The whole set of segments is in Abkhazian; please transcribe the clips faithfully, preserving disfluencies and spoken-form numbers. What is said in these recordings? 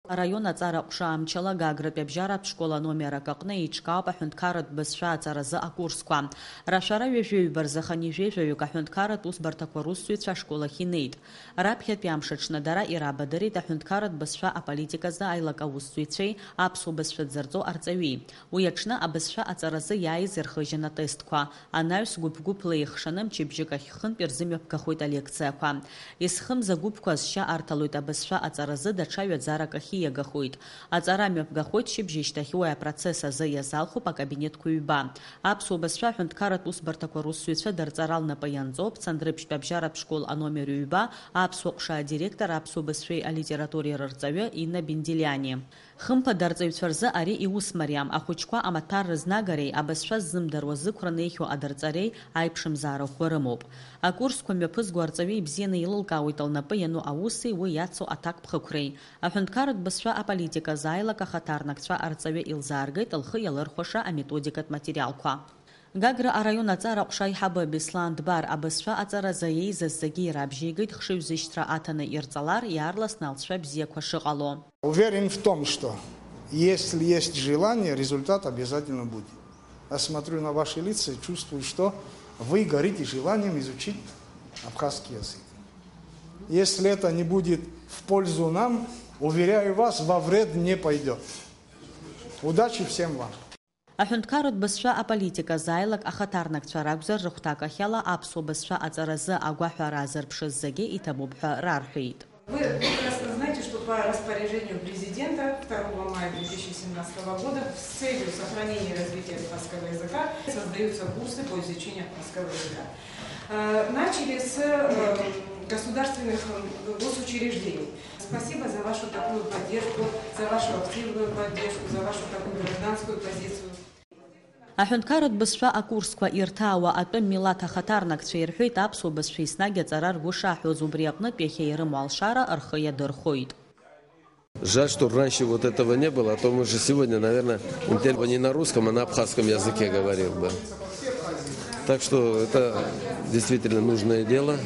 Араион аҵара ҟәша амчала Гагратәи абжьаратә школ аномер акы аҟны еиҿкаауп аҳәынҭқарратә бызшәа аҵаразы акурсқәа. Рашәара ҩажәаҩба рзы хынҩажәеи жәаҩык аҳәынҭқарратә усбарҭақәа русзуҩцәа ашкол ахь инеит. Раԥхьатәи амш аҽны дара ирабадырит аҳәынҭқарратә бызшәа аполитиказы аилак аусзуҩцәеи аԥсуа бызшәа дзырҵо арҵаҩи. Уи аҽны абызшәа аҵаразы иааиз ирхыжьын атестқәа. Анаҩс гәыԥ-гәыԥла еихшаны мчыбжьык ахь хынтә ирзымҩаԥгахоит алекциақәа. Есхымза гәыԥқәа зшьа арҭалоит абызшәа аҵаразы даҽа ҩаӡарак ахь ииагахоит. Аҵара мҩаԥгахоит шьыбжьышьҭахь, уи апроцесс азы иазалхуп акабинетқәа ҩба. Аԥсуа бызшәа аҳәынҭқарратә усбарҭақәа русзуҩцәа дырҵара лнапы ианҵоуп Цандрыԥшьтә абжьаратә школ аномер ҩба аԥсуа ҟәша адиректор, аԥсуа бызшәеи алитературеи рырҵаҩы Инна Бендилиани. Хымԥада, арҵаҩцәа рзы ари иус мариам, ахәыҷқәа амаҭәар рызнагареи абызшәа ззымдыруа зықәра неихьоу адырҵареи аиԥшымзаарақәа рымоуп. Акурсқәа мҩаԥызго арҵаҩы ибзианы еилылкаауеит лнапы иану ауси уи иацу аҭакԥхықәреи. Аҳәынҭқарратә бызшәа аполитика азы аилак ахаҭарнакцәа арҵаҩы илзааргеит лхы иалырхәаша аметодикатә материалқәа. Гагра араион аҵара ҟәша аиҳабы Беслан Дбар абызшәа аҵаразы еизаз зегьы ирабжьеигеит, хшыҩзышьҭра аҭаны ирҵалар, иаарласны алҵшәа бзиақәа шыҟало. Уверен в том, что если есть желание, результат обязательно будет. Я смотрю на ваши лица и чувствую, что вы горите желанием изучить абхазский язык. Если это не будет в пользу нам, уверяю вас, во вред не пойдет. Удачи всем вам! Аҳәынҭқарратә бызшәа аполитика азы аилак ахаҭарнакцәа ракәзар, рыхәҭакахьала аԥсуа бызшәа аҵаразы агәаҳәара азырԥшыз зегьы иҭабуп ҳәа рарҳәеит. Вы прекрасно знаете, что по распоряжению президента второго мая две тысячи семнадцатого года с целью сохранения и развития абхазского языка создаются курсы по изучению абхазского языка. Э, начали с, э, государственных, э, госучреждений. Спасибо за вашу такую поддержку, за вашу активную поддержку, за вашу такую гражданскую позицию. Аҳәынҭқарратә бызшәа акурсқәа ирҭаауа атәым милаҭ ахаҭарнакцәа ирҳәеит аԥсуа бызшәа еснагь аҵара ргәы шаҳәоз, убри аҟнытә иахьа ирымоу алшара рхы иадырхәоит. Жаль, что раньше вот этого не было, а то мы же сегодня, наверное, интервью не на русском, а на абхазском языке говорил бы. Так что это действительно нужное дело.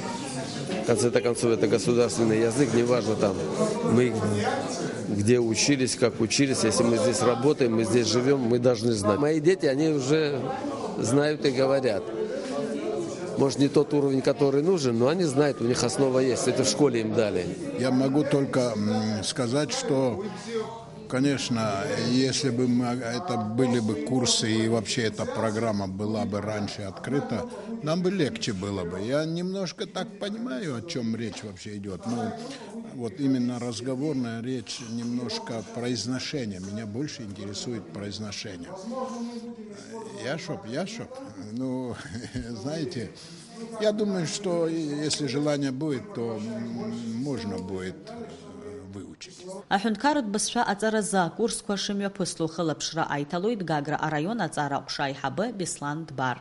В конце-то концов, это государственный язык, неважно там, мы где учились, как учились, если мы здесь работаем, мы здесь живем, мы должны знать. Мои дети, они уже знают и говорят. Может, не тот уровень, который нужен, но они знают, у них основа есть. Это в школе им дали. Я могу только, м, сказать, что, конечно, если бы мы, это были бы курсы и вообще эта программа была бы раньше открыта, нам бы легче было бы. Я немножко так понимаю, о чем речь вообще идет. Ну, вот именно разговорная речь немножко произношение. Меня больше интересует произношение. Яшоп, яшоп. Ну, знаете, я думаю, что и-, если желание будет, то, м, можно будет, э, выучить. Аҳәынҭқарратә бызшәа аҵаразы акурсқәа шымҩаԥысло хылаԥшра аиҭалоит Гагра араион аҵара ҟәша аиҳабы Беслан Дбар.